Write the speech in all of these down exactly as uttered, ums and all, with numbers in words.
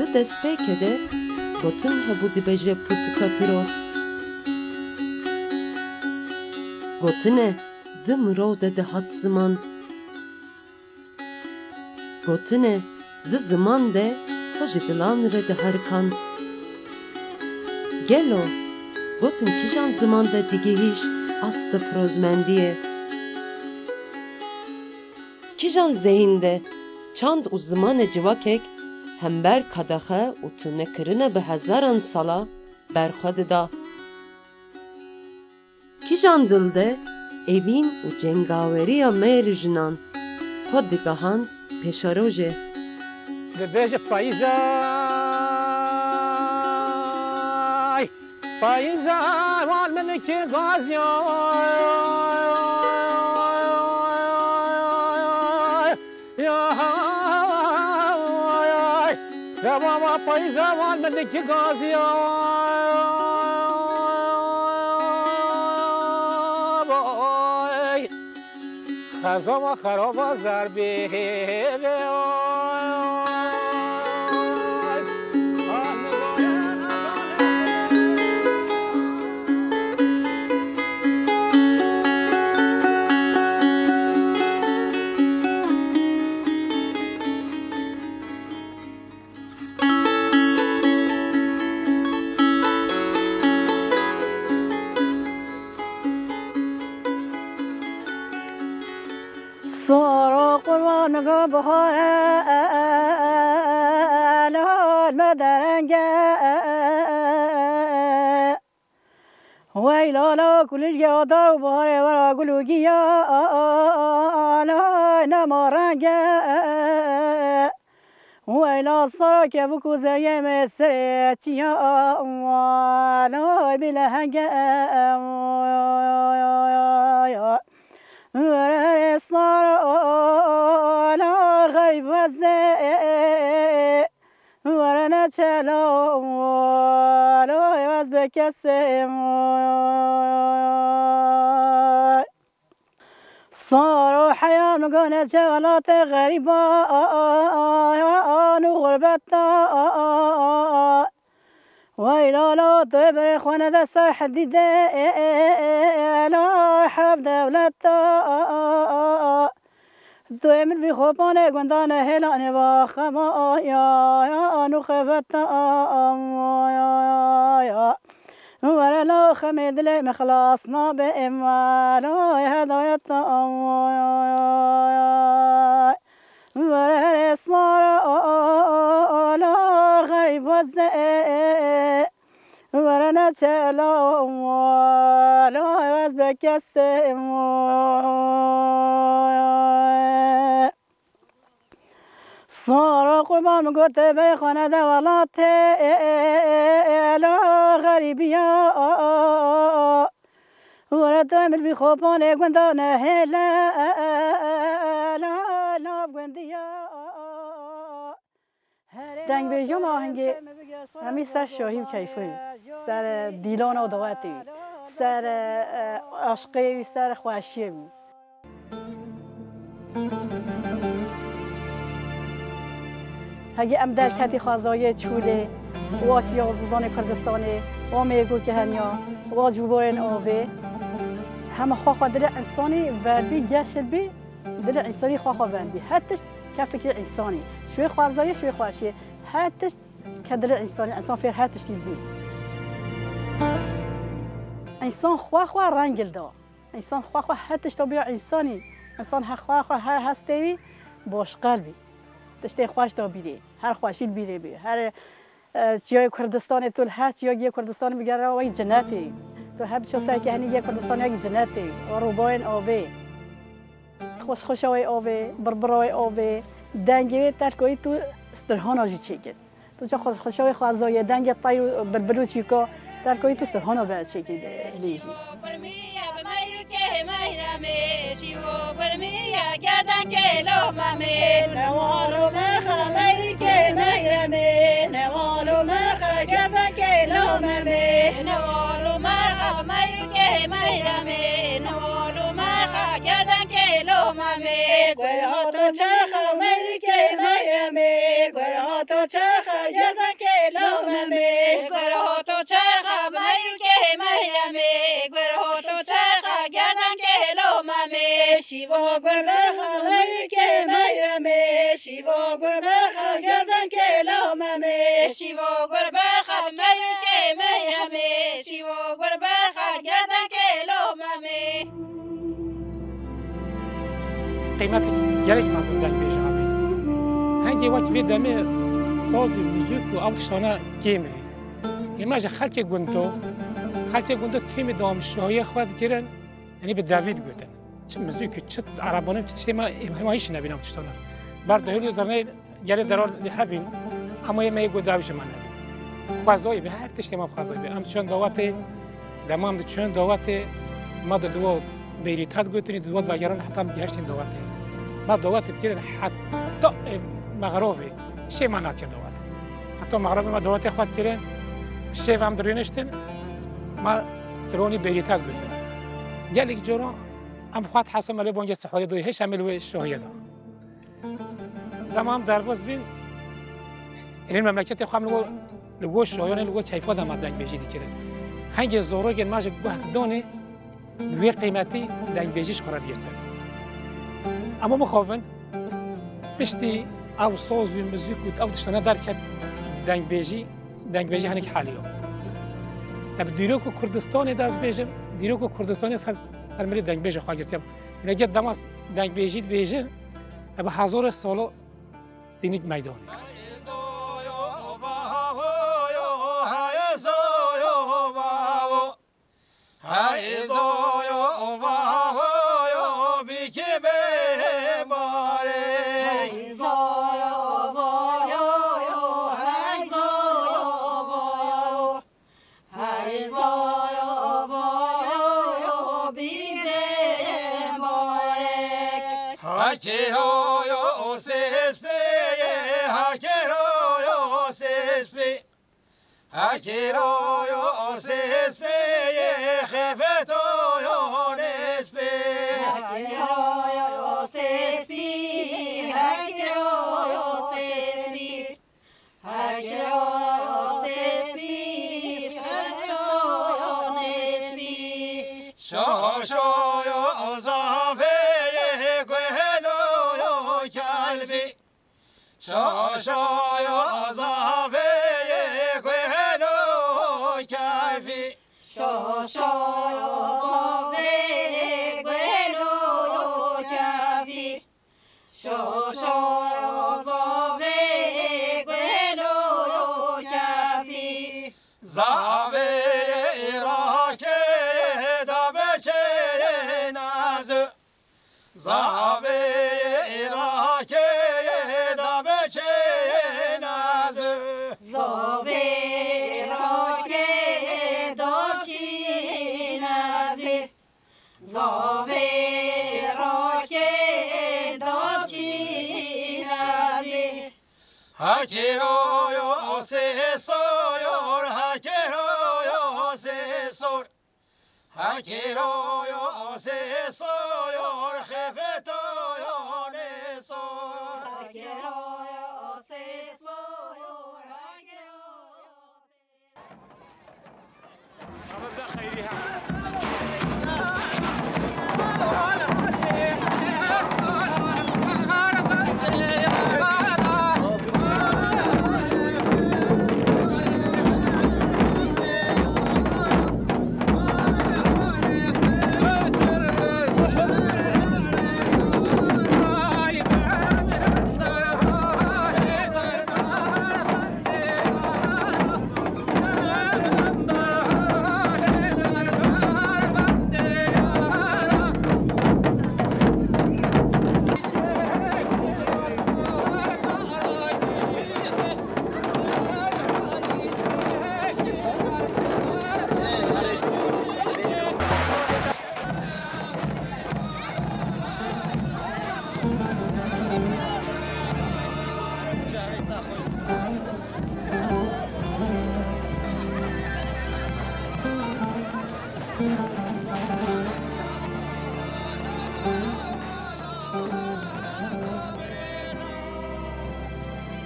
Di destpêkê de gotin hebû dibêje pirtûka pîroz. Gotine di mirov de dihat ziman. Gotine di ziman de xwe ji dilan re diherikand. Gelo gotin kîjan ziman de digihîşt asta pirozmendiyê? Kîjan zehîn de çand û zimanê civakek hember kadexe û tunekirina bi hezaran sala berxwe dida? Kîjan dil de evîn û cengaweriya mêr û jinan xwe digihand pêşerojê? Dibêje payîzay, payîzay, wan min ki gaziyay. Yay, ya baba payîza wan min dikî gaziya. Vay, xezama xeraba zerbê. Sara qurban go bihare, lal me derenge. Wey lala kulîlgê ada û biharê wera gul û giyan, ay nema renge. Wey la sara kevik û zeriyê me serê çiyan, ay bî lehenge. Were sara la xerîb wezê. Were neçe lawalo ez bi kesê moy. Saro heya min go neçe welatê xerîban û xurbeta. Wey lalo tu berê xwe nede ser hedîdê la hev dewleta. Doyê min vî xopanê gundane hêlanê va xema ya ya nû xebeta ya ya. Were la xemê dilê min xilas nabe ema la hedayeta ya ya. Were sara la xerîb weze. Were neçe lawalo ez bi kesê moy. Sara qurban min gote bey xane de welatê la xerîbiya. Were tu emir vî xopanê gundane hêle la nav gundiya. Dengbêjiya me ahengê hemî ser şahî û keyfê wî, ser, e, dîlana dawetê wî, ser, e, e, aşqê wî, ser xweşiyê wî. Hegî em derketî xwezayê çûlê, wa çiya zûzanê Kurdistanê, wa mêgo ke henya, wa cûborên avê, hema xwe xwe dilê însanî verdî geşil bî, dilê însanî xwe xwe verdî. Her tişt ke fikrê însanî. Şûyê xwezayê, şûyê xweşiyê. Her tişt ke dilê însanî, însan fêr her tiştî dibî. Însan xwe xwe rengil da. Însan xwe xwe her tişta bîya însanî. Însan her xwe xwe her hestê wî boşqel bî. Tiştê xweş da bîrê. Her xweşî bîrê bî. Her, e, çiyayê Kurdistanê tu li her çiyayê Kurdistanê bigere wek cinetê. Tu her biço serkê henî yê Kurdistanê wek cinetê. Rûbayên avê. Xweşxweşa wê avê, birbira wê avê, dengê wê telkoyî tu stirhana jî çêkir. Tu ça xweşxweşa wê xwezayê, dengê teyr û bilbil û çîka, telkoyî tu stirhana be çêkir bêjî. Şîvo gur berxa meyikê meyremê, şîvo gur berxa gerdenkê lomemê. Şîvo gur berxa meyikê meyremê, şîvo gur berxa gerdenkê lomemê. Qîmetek gelek mezin dengbêj hebî. Hingê wek vê demê saz û muzîk û ew tiştane kêm bî. Ê me ji xelkê gundo, xelkê gundo têmî dewam şahiya xwe dikirin, yanî bi devî digotin. Çi muzîk, çi erebane, çi tiştê me hêmayîş nebîn ew tiştane. Ber dehêl û zirneyê gelê derar hebîn, ema yê me yê got dawî ji me nebîn. Xwezayî bi her tiştê me bi xwezayî bi. Em çûn dawetê, dema em diçûn dawetê, me di duwa beyrîta digotinî, di duwa vegeran heta em gihiştîn dawetê. Me dawetê dikirin heta, e, mexrobê. Şê me nakir dawet. Heta mexribê me dawetê xwe dikirin. Şêv em dirêniştin. Me stronî beyrîta digotin. Gelek cara em xwe dihesibin me lê bangê sihorê doyê hêş em ê li wê şahiye de. Dema em derbas bîn, ênê memleketê xwe em li we, li we şahiyan ê li we keyfa de me dengbêjî dikirin. Hingê zorogên me ji guh danê, wê qîmetî dengbêjî ji xwe re digirtin. Ema mixabin piştî ew saz û muzîk û ew tiştane derket dengbêjî, dengbêjî hinek heliya. Ev dîrok û Kurdistanê de ez bêjim, dîrok û Kurdistanê ser, ser milê dengbêjê xwe girtiye. Hûn eger dema dengbêjî dibêjin, ev hezarê sala tînît meydanê. Heyzoyo, vavoyo, bikime bare. Heyzoyo, vayoyo, heyzoyo, vayo. Heyzoyo, vayoyo, bikime bare. Hakiroyo, sespe, hakiroyo, sespe. Hakiroyo sespi, xefetoyo nespi. Hakiroyo sespi, hakiroyo sespi. Hakiroyo sespi, xefetoyo nespi. Şoşoyo zafê, guheloyo kelfi. Şoşoyo zavê guhelo kefî. Şoşoyo zavê guhelo kefî. Şoşoyo zavê guhelo kefî. Zavê Îrakê da beçê nazû. Zavê Îrakê da beçê nazû. Zavê Îrakê da çî nazî. Zavê Îrakê da çî nazî. Hakiroyo sê soyor, hakiroyo sê sor. Hakiroyo sê soyor, xefetoyo nesor. Hakiroyo sê soyor, hakiroyo sê.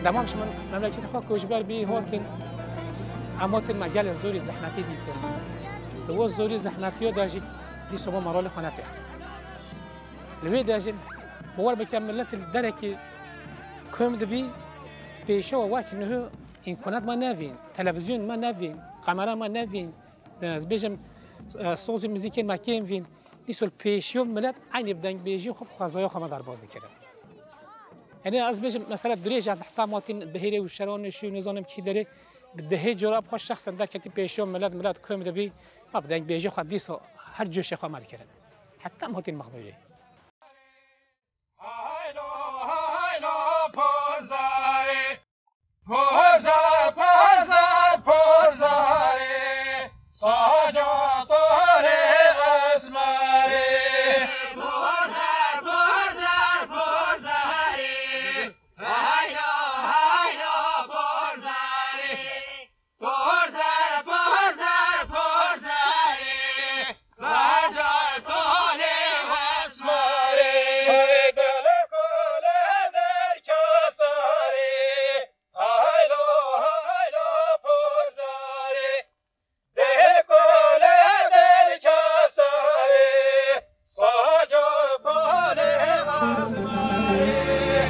Demam ji min memleketê xwe koçber bî, hatin, em hatin me gelê zorî zehmetî dîtin. Li we zorî zehmetiya de jî dîsa me malê xwe netêxist. Li wê de jî bawer bike, milet li derekî kom dibî, pêşe we wek niho îmkanat me nevîn, televîzyon me nevîn, kamera me nevîn, ez bêjim, e, soz û muzîkên me kêm vîn. Dîsol pêşiyo milet eynî bi dengbêjî xwe, bi xwezaya xwe me derbas dikirin. Yanî ez bêjim, mesela dirêj e, heta Matîn Bihêrê û Şeranê şû, nizanim kî derê, bi dehê cara bi xwe şexsen derketî pêşiyo milet, milet kom dibî, ma bi dengbêjî xwe dîsa her coşê xwe me dikirin. Heta Matîn Mexmûrê. Haylo, haylo, Porzarê. Porzar, Porzar, Porzarê. Saca tolê esmerê. Porzar, Porzar, Porzarê. Haylo, haylo, Porzarê. Porzar, Porzar, Porzarê, saca tolê esmerê. Hey, dele kole derkasarê, haylo, haylo, Porzarê, de kole derkasarê. Saca tolê esmerê.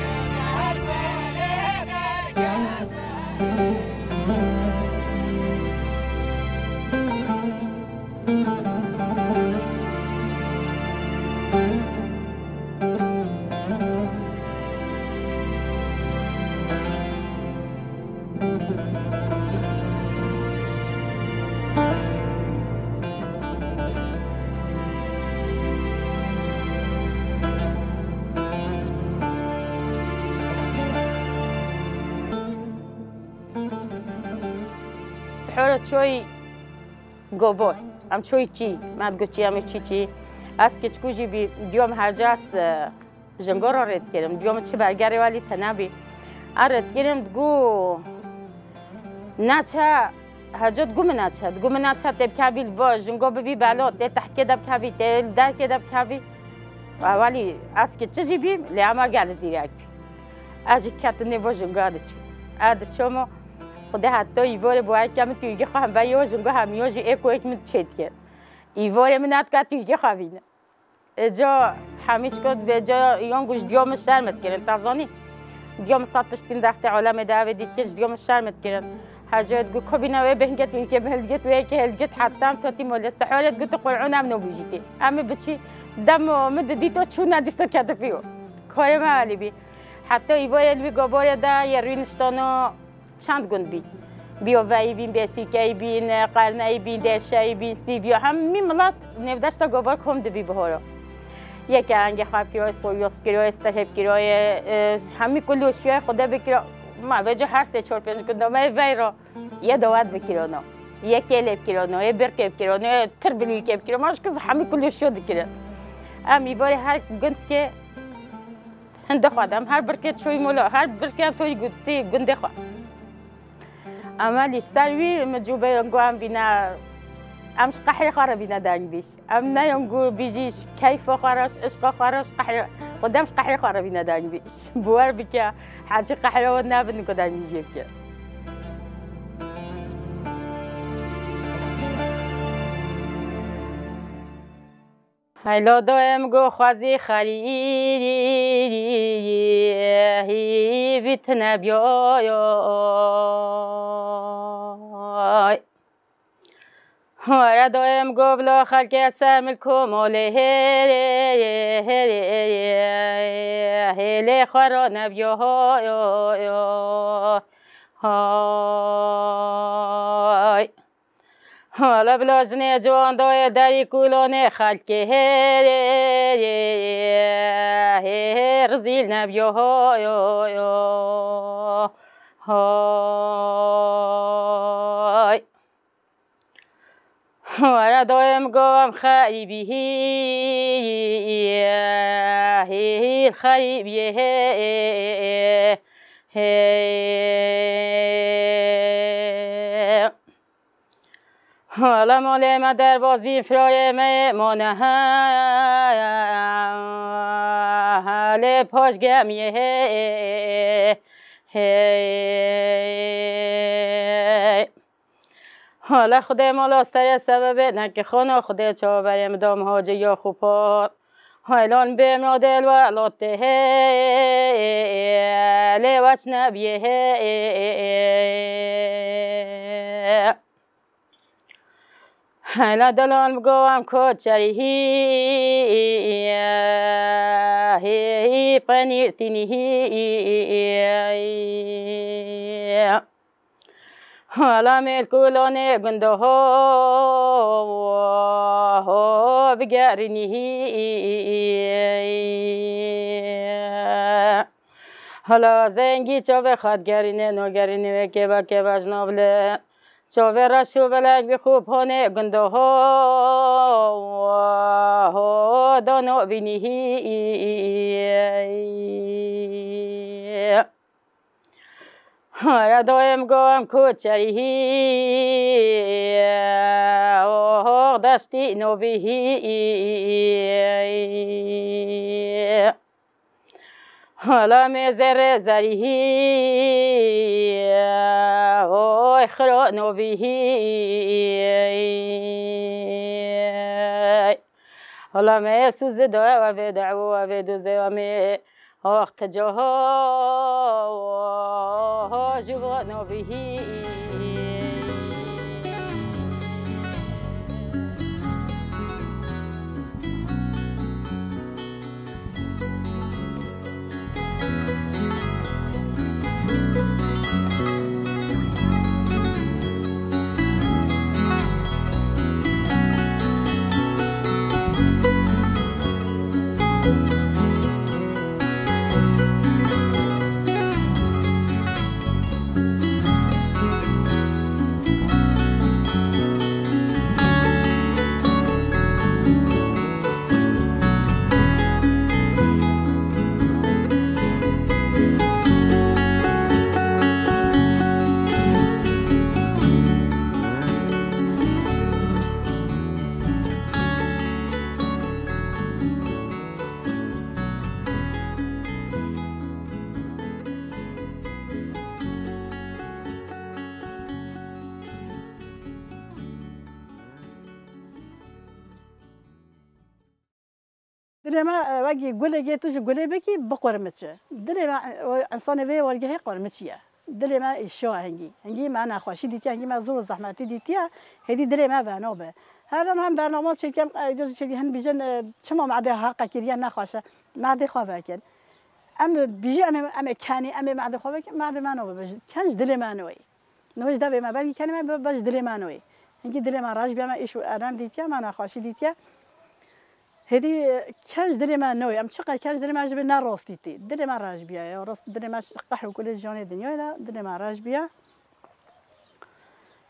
Sihora çoyî gobor. Em çoyî çî. Me digot çî, em ê çî çî. Ez keçikû jî bî, diyom her ca ez, e, Jingo re rê dikirim. Diyo min çi bergerê welî tene bî. A rê dikirim, digo, naçe, hece digo min naçe. Digo min naçe tê bikevî li bo jingo bibî belo, tê tehkê de bikevî, tê li derkê de bikevî. Welî ez ki çi jî bîm, lê ema gelî zîrek bî. Ez jî diketim nêvo jingo diçûm. Ez diçûm û Xwedê heta îvorê bo eke min tûyîgê xwe hembe yo jingo hemiyo jî ê koyek min çê dike. Îvorê min natka tûyîgê xwe bîne. Êca hemî çiqo dibê ca yan ku ji diya min şerm dikirin, te zanî? Diya min sed tişt dikin destê alemê de, evê dî dikin ji diya min şerm dikirin. Her ca digo, ku bîne wê bêhn ket, wê ke bêhn diket, wê ke hêl diket, heta em totî molê. Sihorê digo, tu Qur'an em no bûjîtê. Em ê biçî, dem min didî to çûne dîsa kete pîyo. Karê me elî bî. Heta îvarê li wî goborê de yê rûniştano. Çend gund bî. Biyoveyî bîn, Bêsîkeyî bîn, Qerneyî bîn, Dêşeyî bîn, Spîviyo. Hemî milet nêvdeşta gobar kom dibî bihoro. Yekê engê xwe bikiroyê, soyos bikiroyê, stehê bikiroyê, e, hemî kul û şiyoyê xwe de bikiro. Ma vêca her sê çor pênc gunda me veyro. Yê dawet bikirono. Yê kêlê bikirono, yê birkê bikirono, yê tir bilîlkê bikiro. Ma ji kuz hemî kul û şiyo dikire. Em îvarê her gund ke Hinde xwe dem her birkê çoyî mola, her birkê em toyî gutî gundê xwe. Em elî ji ser wî min cûbê yango em bîne, em ji qehrê xwe re bîne dengbîş. Em ne yango bîjî ji keyfa xwe re, ji işqa xwe re, ji qehrê, xwe dem ji qehrê xwe re bîne dengbîş. Biwer bike, hecî qehra we nebin ku dengbîjê bike. Heyla dayê min got xwezî xerî bîtine biyay. Were dayê min got bila xelkê ser min komalê hêlê, hêlê, hêlê xwe ra nebiyay. Hay. Hala bila jinê ciwan dayê derî kulanê xelkê hê, hê, hê, hê, rizîl nebiyo, ho, yo, yo, hay. Were dayê min go em xerîbî hî, hî, hî, xerîbiyê hê, hê. Hala malê me derbas bîn, firarê me mane he, lê paş gemiyê hê, hê. Hala Xwedê mala serê sebebê neke xana Xwedê çaverê min dam hacê ya xwe pat. Haylan bê mnodel welatê hê, lê weş nebiyê hê. Hela delan bi govem koçerî hî, hî, hî, penîr tînî hî. Hala mêl kulonê gundo ho, ho, bigerînî hî. Hala zengî çavê xwe digerîne, no gerîne wê kêba kêba ji nav li. Çavê reş û belek bi xûb honê gundo ho, ho, dono bînî hî. Hara doyem gom koçerî hî, oh, deştî nobî hî. Hala me zerre zerî hî, oy xiro nobî hî. Hala me suzi do ev eve de ev eve duze ame. Ox ti caho, ji bo nobî hî. Dilê me, e, wekî gulekê tu ji gulê bikî, biqurmiçi. Dilê me, e, o însanê vê wargehê qurmiçî ye. Dilê me îşo hingî. Hingî me nexweşî dîtiye, hingî me zor û zehmetî dîtiye. Hêdî dilê me veno be. Her dem hem bernama çêkim, e, îdî çêkî hin bîjin, e, çima madê heqa kiriye nexweş e. Madê xwe vekin. Em bijî em ê, em ê kenî, em ê madê xwe vekin, madê me no be. Ken ji dilê me noyî. Niha ji devê me belkî kenê me be, be ji dilê me noyê. Hinkî dilê me reş biya me îş û erem dîtiye, me nexweşî dîtiye. Hêdî, e, ken ji dilê me noyê. Em çiqas ken ji dilê me ji bê ne rastî tê. Dilê me reş biya ya. Rast dilê me ji qehr û kulê jiyanê dinyayê de dilê me reş biya.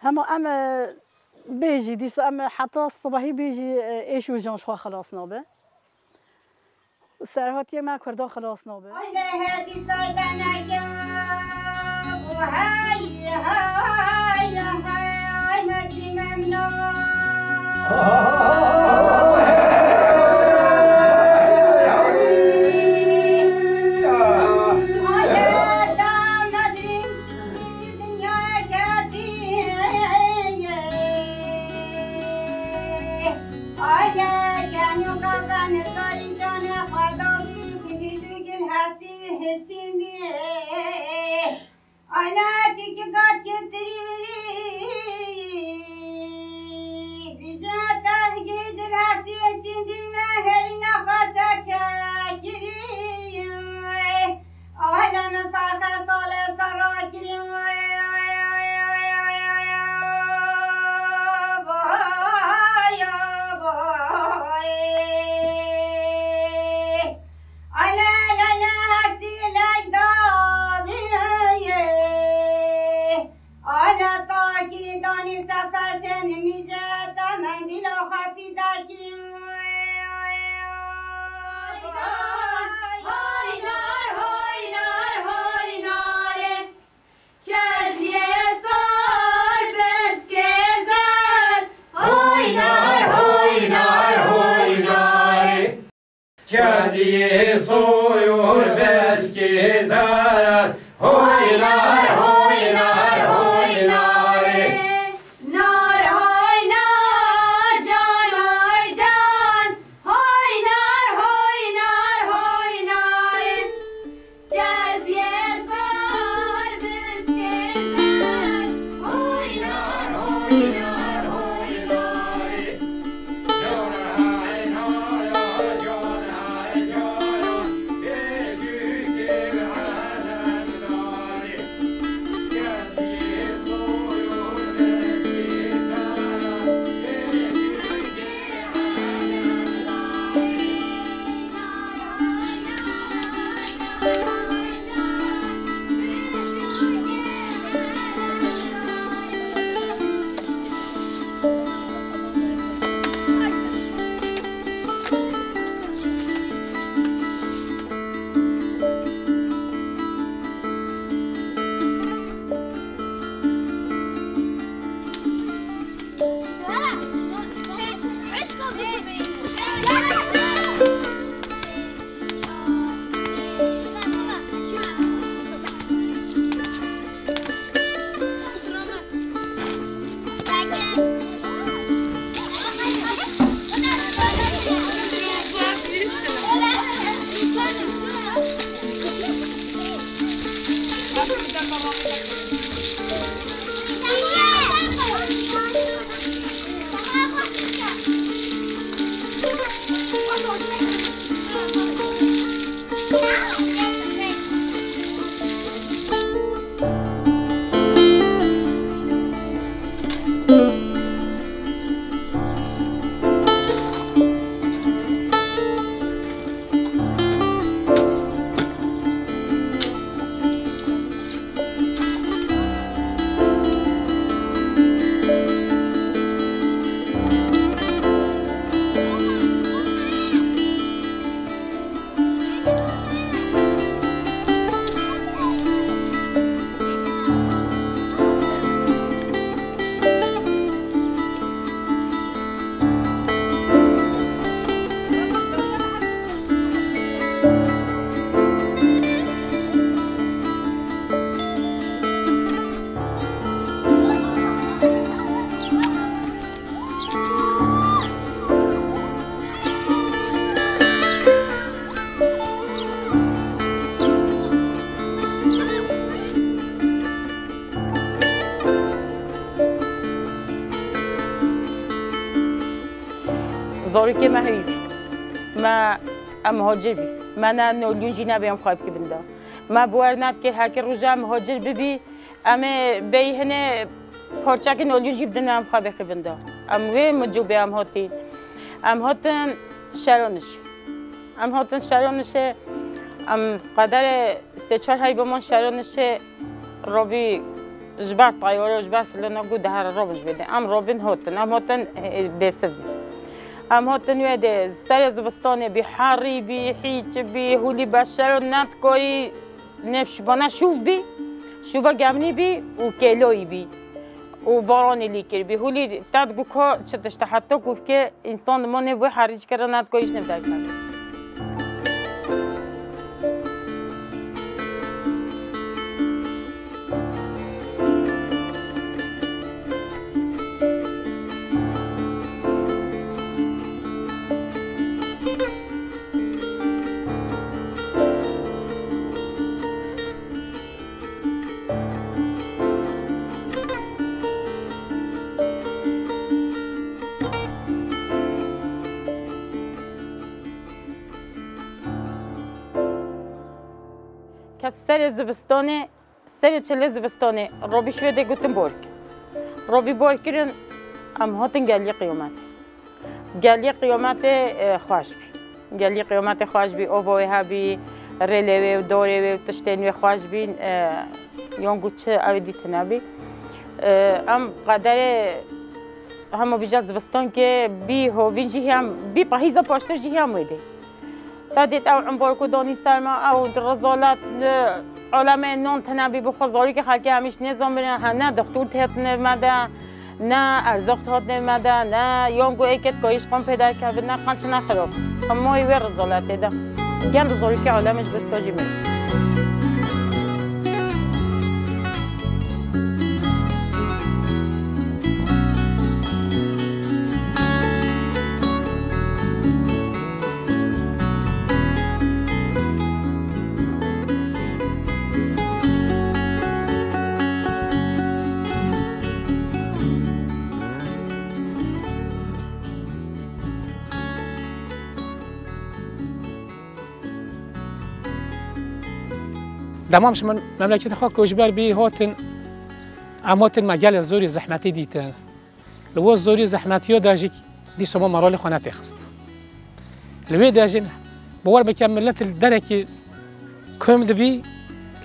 Hema em, e, bêjî, dîsa em heta sibahî bêjî, e, êş û jan ji xwe xilas nabe. Serhatiyê me Kurda xilas nabe. Ay lê hêdî fayda neke. Hey, hey, hey, mecrî memnun. Ay, da mecrî. Dinyaya ketî. Aye, kenî qaqan sarî canê xwe dabî, bimî dû gil hestî hişîmî. Ana çiki gat ketirî virî. Bîca tehgî cil hestî hişîmî me herî nexwese çekirî. Alem ferxe sale serra kirî. Vay, vay. Ale, le, le, hesî lek dabî. Ala takî danî sefer çend mîje te mendîla xwe pîda kirî. Haynar, haynar, haynar, haynarê. Keziyê sor beskê zer. Haynar, haynar, haynarê. Keziyê soyor beskê zer, hoynar, hoynar, hoynarê. Nar, hoynar, can, hoy, can, hoynar, hoy. Zarokê me heyî bî. Me, em muhacir bî. Me ne nolyûn jî nebê em xwe bikî bin de. Me bawer nedikir heke roja em muhacir bibî, em ê bêyî hinê parçekî nolyûn jî bidin em xwe bixî bin de. Em wê micûbê em hatîn. Em hatin Şeroniş. Em hatin Şeronişê, em qederê sê çar hey biman Şeronişê. Robî ji ber tayare, ji ber filana got, de here robin ji vê de. Em robin hatin, em hatin, e, bêsiv bî. Em hatin wê de, serê zivistanê bî, herî bî, hîç bî, hûlî beşero nedikarî, nêv şûvana şûv bî, şûva gemnî bî û kêloyî bî û baranê lî kiribî. Hûlî te digot ka çi tişt e, heta ku vike Însan li malê wê herî dikir, ne dikarî ji nav derkeve. Ket serê zivistanê, serê çilê zivistanê, robî şûvê de gotin bor kir. Robî bor kirin, em hatin geliyê qiyametê. Geliyê qiyametê, e, xweş bî. Geliyê qiyametê xweş bî, ova wê hebî, rêlê wê û dorê wê û tiştên wê xweş bîn, e, yan ku çi ew dîtin nebî. E, em qederê hema vîja zivistankê bî hovîn jî hî em, bî pahîza paştir jî hî em wê dê. Te dît ew embargo danî ser me, ew rezalet li alemê non tune bî, bi xwe zarokê xelkê hemîş nêzan birin, he, ne dixtor dihat nêv me de, ne erzaq dihat nêv me de, ne yan ku êkê dikarî ji qan pê derkevin, ne qenc ne xirab. Hemûyî wê rezaletê de. Gel zarokê alemê ji vir sojî min. Dema em ji min memleketê xwe koçber bî hatin, em hatin me gelê zorî zehmetî dîtin. Li wir zorî zehmetiya de jî dîsa me moralê xwe netêxist. Li wê de jî bawer bike milet li derekî kom dibî,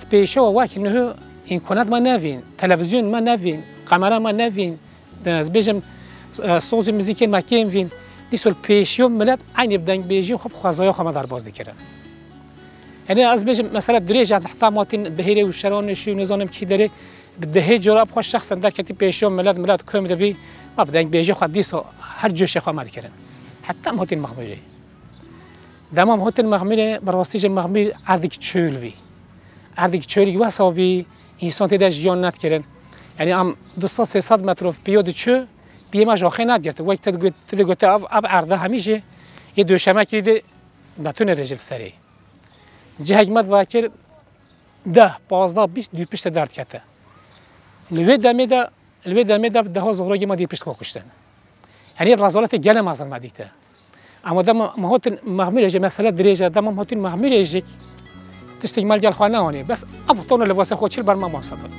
li pêşewa wek niho îmkanat me nevîn, televîzyon me nevîn, kamera me nevîn, ez bêjim, e, sozê muzîkên me kêm vîn, dîsa li pêşiya milet eynî bi dengbêjî xwe bi xwezaya xwe me derbas dikirin. Yanî ez bêjim mesela dirêj e heta matin Bihêrê û Şeranê şû nizanim kî derê bi dehê cora bi xwe şexsen derketî pêşiya milet, milet kom dibî, me bi dengbêjî xwe dîsa her coşê xwe me dikirin. Heta em hatin Mexmûrê. Dema em hatin Mexmûrê, bi rastî jî Mexmûr erdek çol bî. Erdek çolî wesa bî, însan tê de jiyan nedikirin. Yanî em du sed sê sed metro piya diçû, piyê me ji axê nedigirt. Wek te digot, te digot ev, ev erde hemî jî yê döşeme kirî de betonê rêjil serê. Cihek me divakir, Deh, pazdeh, bîst dûpişte derdikete. Li wê demê de, li wê demê de deha zixrogê me dê pişt xwe kuştin. Yanî rezaletê gelê mezin me dîte. Ama dema me hatin Mexmûrê jî, mesele dirêj e, dema me hatin Mexmûrê jî tiştek me li gel xwe neanî. Bes ev tone li vasê xwe çil ber me masa dot.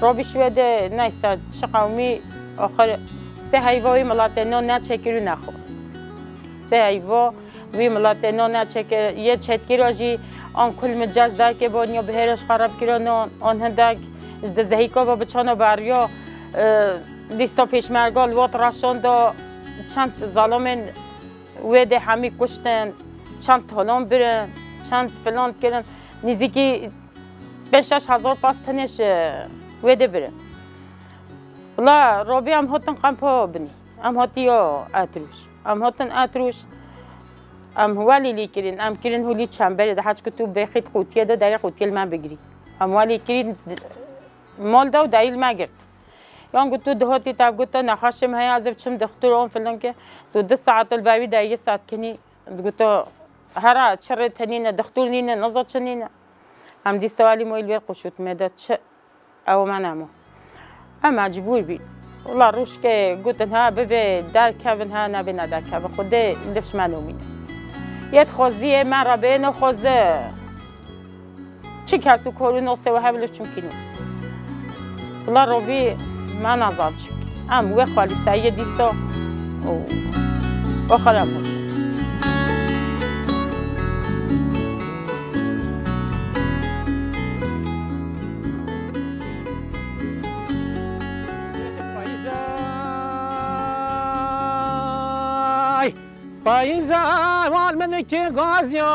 Robî şiwe de neyse çi qewmî axir sê heyva wî miletê no neçekir û nexwe. Sê heyva wî miletê no neçekir, yê çetkira jî an kul mi cej derkê bo niyo bihêre ji xwe re bikira no, an hindek ji di zehîka ve biçano beriya, e, dîsa pêşmerga li wat reşan da çend zalamên wê dê hemî kuştin, çend talan birin, çend filan kirin. Nîzîkî pênc şeş hezar pas tenê ji wê dê birin. Wila Robî em hatin qempa binî. Em hatiyo Etrûş. Em hatin Etrûş. Em welî lî kirin. Em kirin hûlî çemberê de, heçku tu bêxît qûtiyê de derê qûtiyê li me bigirî. Em welî kirin mal de û derî li me girt. Yan got, tu dihatî te goto nexweşê min heye, ez ê biçim dixtur an filan ke. Tu du saet li ber wî de yê saet kinî. Digoto, hera çi rê te nîne, dixtur nîne, niza çi nîne. Em dîsa welî moyî li wê quşûtmê de çi ew me nemo. Em mecbûr bîn. Wila rûşkê gotin, ha bibê derkevin, ha nebê nederkevin. Xwedê li diş me nomîne. Yê dixwazî yê me re bê nexwaze. Çi kes û kor û nosê we hebilo çimkî no. Wila Robî me nazan çimkî. Em wê xwelîsteyê dîsa û, û xerab bûn. Payîza wan min ki gaziya.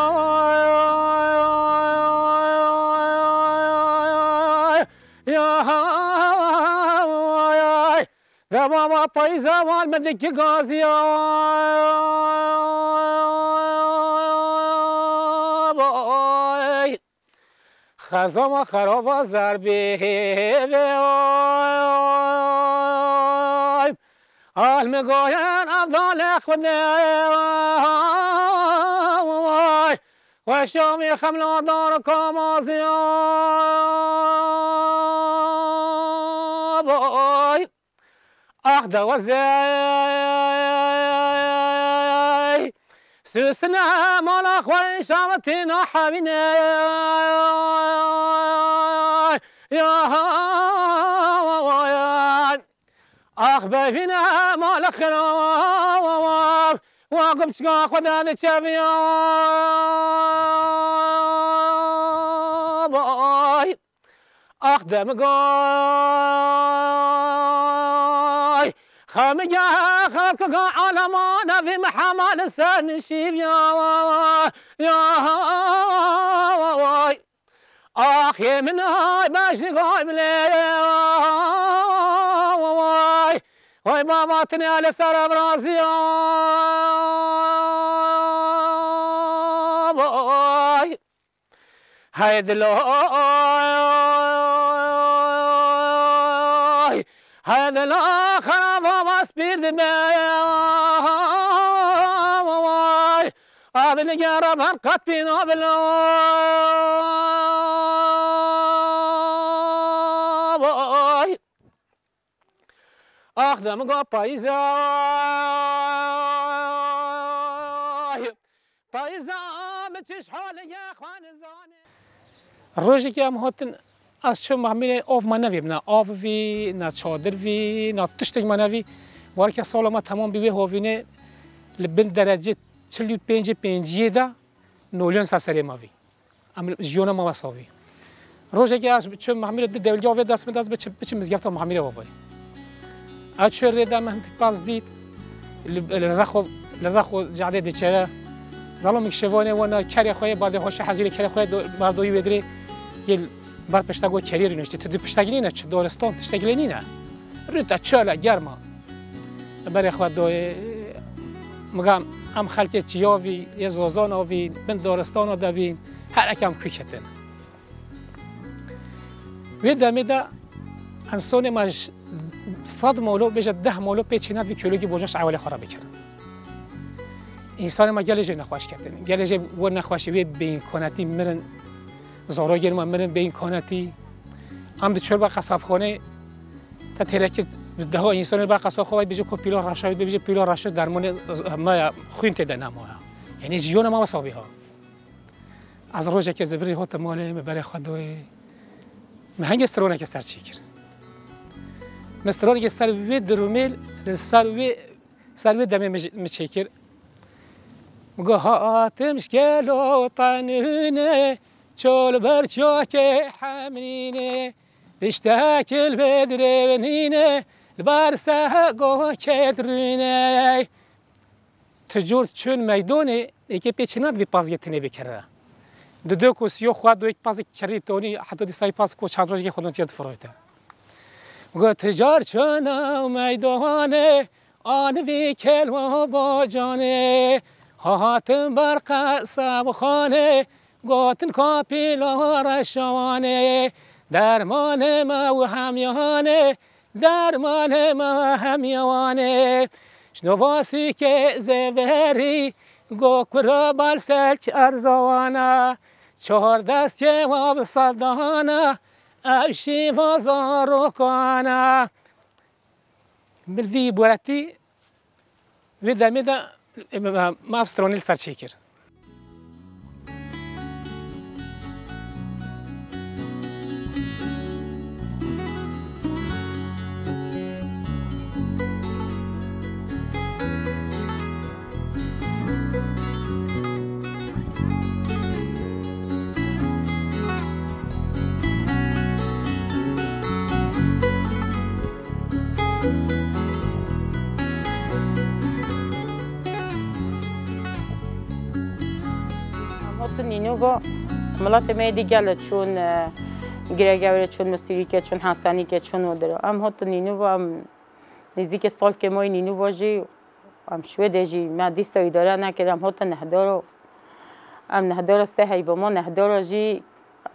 Ya, dema ma payîza wan min ki gaziya. Xezama xeraba zerbê hêvê, oy. Almigoyan avdale Xwedê, oy. Weşamê xemladar kamazê, oy. Ax dewezey, süsne mala xwe şavetê nahewîne. Ya, ax bevîne mala xirab, wa gupçika xwe de diçeviya. Ax demigay, xemige xelkige alema nevî Mihemed li ser nişîviya. Ya, ax yê min ay bejnigay bilê. Way baba tine li ser ev raziya. Hey dilo, hey dilo, xeraba bas bir dibe. Adını gera ben kat bina bilo. Ax demga payîza, payîza min çiş halê ye xwe nizane. Rojekê em hatin, ez çûm Mexmîrê, av me nevî, ne av vî, ne çadir vî, ne tiştek me nevî. Warke sala me temam bî wê havînê li bin derecê çil û pêncê pênciyê de. Nolên ser serê me vî. Em jiyona me wesa vî. Rojekê ez çûm Mahmûrê di dewlge avê dest min dest biçim, biçim mizgefta Mahmûrê avê. Ez çû rê de min pas dît. Li, li rexo, li rexo cadê diçere. Zalim şevanê wana kerê xwe yê bardê hoşe hezîrê kerê xwe do-, bardoyî wê dirê yê ber pişta go kerê rîniştî. Tu di piştekî nîne çi doristan tiştekî lê nîne. Rû te çöle germa. Berê xwe doyê. Migam em xelkê çiya vî, yê zozana vî, bin doristana de bîn. Her ekem kû ketin. Wê demê de ensonê me ji sed molo, bêje deh molo pê çênat vî kölogî bojan ji ewelê xwe re bikirin. Însanê me gelê jê nexweş ketin. Gelê jê wir nexweşî wê bêyînkonetî mirin. Zarogên me mirin bêyînkonetî. Em diçûn ber qesabxanê, te têlekî deha însanê ber qesabxanê bêje ku pîla reşa, bêje pîla reşa dermanê me ya xwîn tê de nemaye. Yanî jiyona me wesa bî ha. Ez rojekê zibirî hotim malê, min berê xwe doyê. Min hingê stronekê ser çêkir. Min stronekê ser wê dirûmê, li ser wê, ser wê demê min, min çêkir. Min got, hatim ji gelo tenûnê, çol ber çiyakê hemrînê. Piştekil vê dirê nîne, li ber se go kêt rûnê. Tu cor çûn meydonê, êkê pê çi nat vî pazgê tenê bikire. Di do ku siyo xwe do yek pazê kerî tonî, heta dîsayî paz ku çand rojekê xwe çê difiroyte. Got, tu car çûn ew meydonê, anivî kelwa bacanê, hatin ber qesabxanê, gotin kapîla reşawanê, dermanê me û hemyanê, dermanê me hemyawanê. Şnovasîkê zêverî, go kura balselk erzawana, çor destê wa bi sedana, ev şîva zarokana. Min vî boretî, vê demê de, e, me, me, me ev stronê li ser çêkir. Em hatin Nînova, miletê me yê dî gele çûn, e, Giregevrê çûn, Misirîkê çûn, Hesenîkê çûn û diro. Em hatin Nînova, em nêzîkê salkê me yê Nînova jî, em Şwêdê jî me dîsa îdare nekir, em hatin Nehdaro. Em Nehdaro sê heyva ma, Nehdaro jî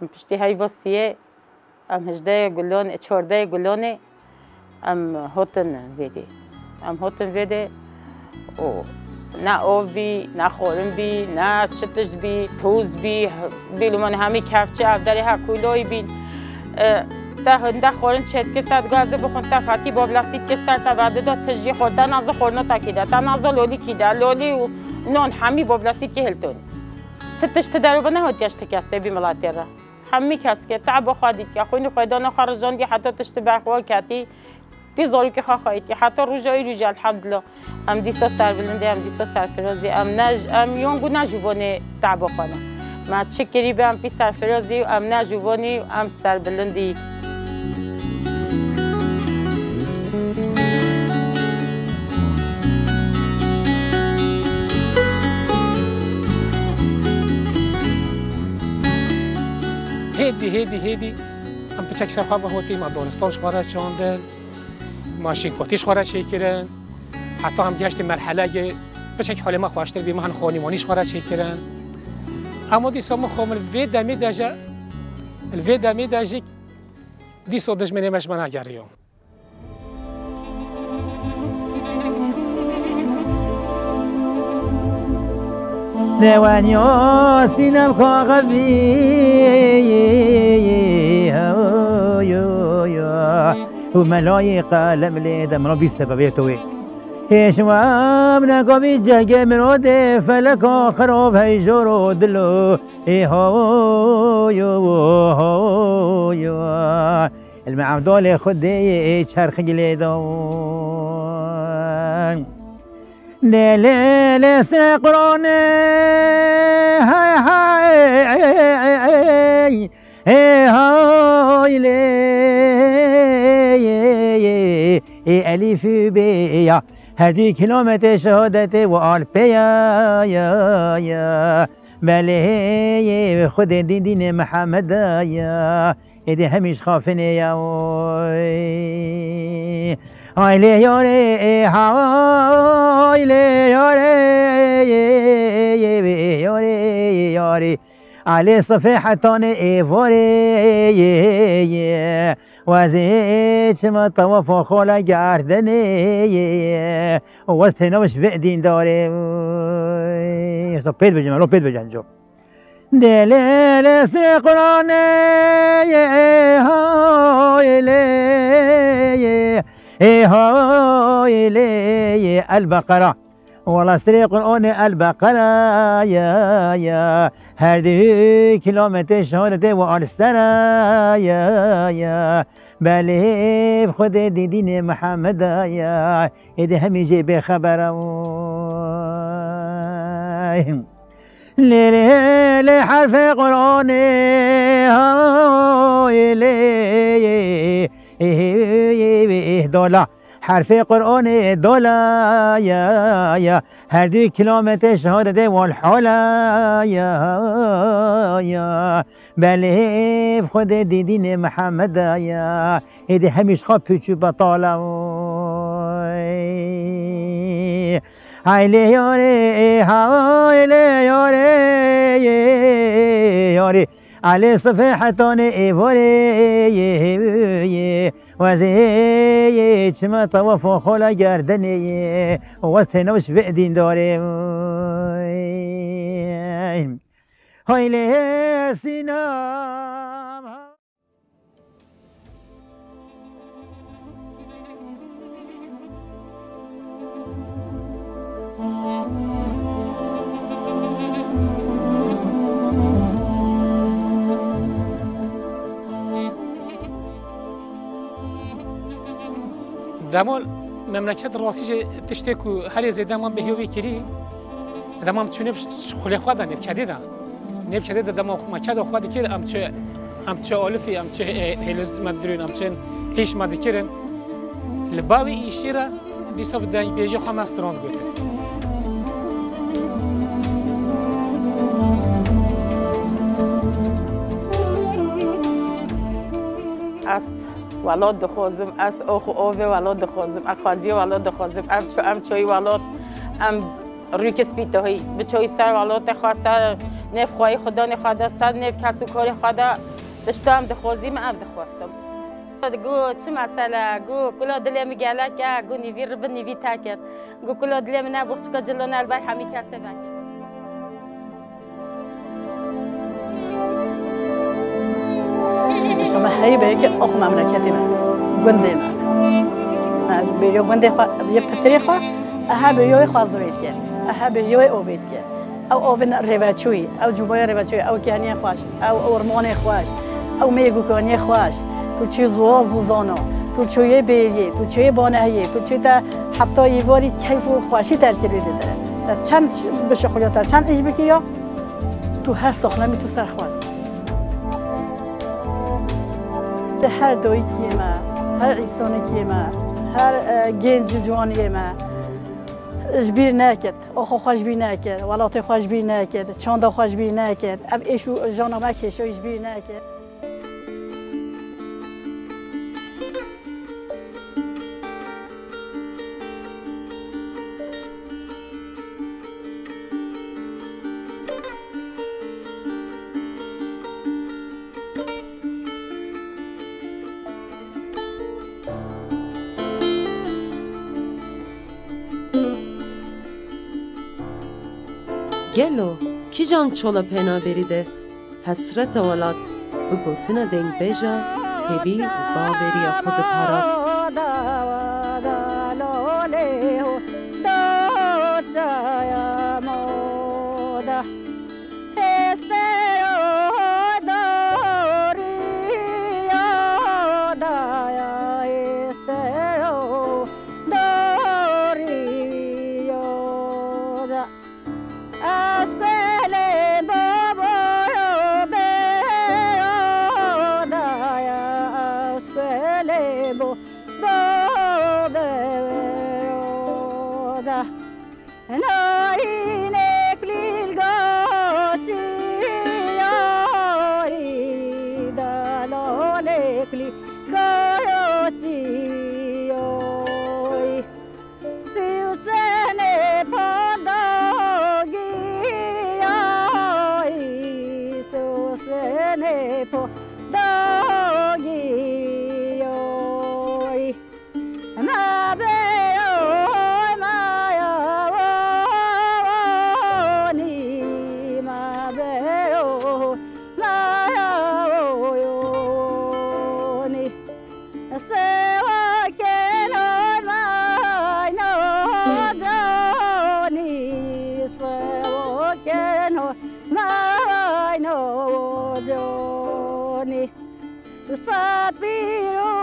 em piştî heyva siyê, em hejdeh Gulanê, çardeh Gulanê, em hatin vêdê. Em hatin vêdê û ne av bî, ne xwarin bî, ne çi tişt bî, toz bî, bîlûman hemî kevçe ev derê her kûlayî bîn. E, te hinde xwarin çêdikir, te digot ez ê bixwim, te fetî bavlesî dikir ser te vedida, tu jî xwar, te naza xwarina te kî de, te naza lolî kî de, lolî û nan hemî bavlesî dikir hiltonî. Ti tişt ti derû ve nehatiye ji ti kesê bî miletê re. Hemî kes ke teba xwe dîtiye, xwînî xwe dana xwe rijandî heta tiştî ber xwe ketî. Pî zarokê xwe xweytî. Heta roja îro jî elhemdulillah. Em dîsa serbilind ê, em dîsa serfiroz ê. Em ne, em yan ku ne ji vanê teba xwe ne. Me çi kirî be em pî serfiroz ê û em ne ji vanê û em serbilind ê. Hêdî, hêdî, hêdî em piçek ser xwe ve hotî, me danistan ji xwe re çandin, me şînkotî ji xwe re çêkirin. Heta em gehiştî merheleyê piçek holê me xweştir bî, me hin xanîmanî ji xwe re çêkirin. Ema dîsa min xwe min vê demê de jî, li vê demê de jî dîsa dijminê me ji me negeriyo. Dewanîya sînem kaxivî, û melayê qelem lê de min bîst sebebê to wê. Hêş wem negavî cegê min o dê feleka xirov heyjor û dilo. Ê ho, yo, ho, yo. Ilme Evdalê Xwedê yê çerxî lê da. Lê, lê, lê, se Qur'anê, hay, hay. Ê haylê, ê elîf û bê ya, her du kilometre şehadetê û alpê ya, ya, ya. Belê, Xwedê dî dînê Mihemed ya, êdî hemî ji xafinê ya, oy. Haylê yarê, ê haylê yarê, yarê, yarê. Alê sifê hetanê êvarê ye, ye. Wezê çima tewafa xala gerdenê ye, ye. Wez têna ji vê dîndarê. Esta pêt bicim, lo pêt bicim co. Delê lê sirê Qur'anê ye, haylê ye, ê haylê ye. El-Beqera. Wala sirê Qur'anê El-Beqera ya, ya. Her du kilometre şehadetê û alstera ya, ya. Belê Xwedê dî dînê Mihemeda ya. Êdî hemî jê bêxebera. Lê, lê, lê herfê Qur'anê, ha, lê, dola. Herfê Qur'anê dola ya, ya. Her du kilometre şehadetê wal hala ya, ya. Belê Xwedê dî dînê Mihemeda ya. Êdî hemî ji xwe pûç û betala. Haylê yarê, haylê yarê, yarê. Alê sifê hetanê êvarê, yê, yê, wezê çima tewafa xala gerdenê ye, wez têna ji vê dîndarê. Haylê Sînam. Dema memleket rastî jî tiştê ku herê zêde man bêhiyo wê kirî, dema em çûne xulê xwe de, nêvkedê de. Nêvkedê de dema me keda xwe dikir, em çi, em çi alifî, em çi, e, hêliz me dirûn, em çi îş me dikirin. Li bavê îşê re dîsa bi dengbêjê xwe me strand gotin. Ez welat dixwazim, ez ox û ovê welat dixwazim, ez xweziyê welat dixwazim, ev ço-, em çoyî welat, em rûyê spî dihî, bi çoyî ser welatê xwe, ser nêv xweyî xwedanê xwe de, ser nêv kes û karê xwe de, tişta em dixwazî, min ev dixwestim. Got, çi mesele? Got, kula dilê min gelek e, got, nîvî ribin, nîvî tekin. Got, kula dilê min ne, boxçika cilon el ber hemî kesê vekin. Îşte me heyî bê ki ox memleketê me, gundê me. Me bêriyo gundê xwe, yê pitirê xwe, ehe bêriyo wê xwe zivê dike, ehe bêriyo wê ovê dike. Ew ovên rêveçûyî, ew cûbaya rêveçûyî, ew kehniyên xweş, ew ormanê xweş, ew mêgûkaniyê xweş, tu çi ziwa zûzano, tu çi yê bêriyê, tu çi yê banehiyê, tu çi te heta yîvarî keyf û xweşî te li kirî dide. Te çend bişuxuliya, te çend îş bikiya, tu her soxlemî tu ser xwe. Her dayikê me, her îsanekê me, her, e, genc û ciwaniyê me ji bîr neket. Oxo xwe ji bîr nekir, welatê xwe ji bîr nekir, çanda xwe ji bîr nekir. Ev êş û jana me kêşoyî ji bîr nekir. Gelo kîjan çola penaberî de hesreta welat bi gotina dengbêja hêvî û baweriya xwe diparast? Espero doriya daya, espero doriya da. Espele bobo yo bero. Dogî yoy. Me beyo, me ya wonî, me beyo, me ya wonî. Sewa keno me no canî, sewa keno me no canî. Sat pîr û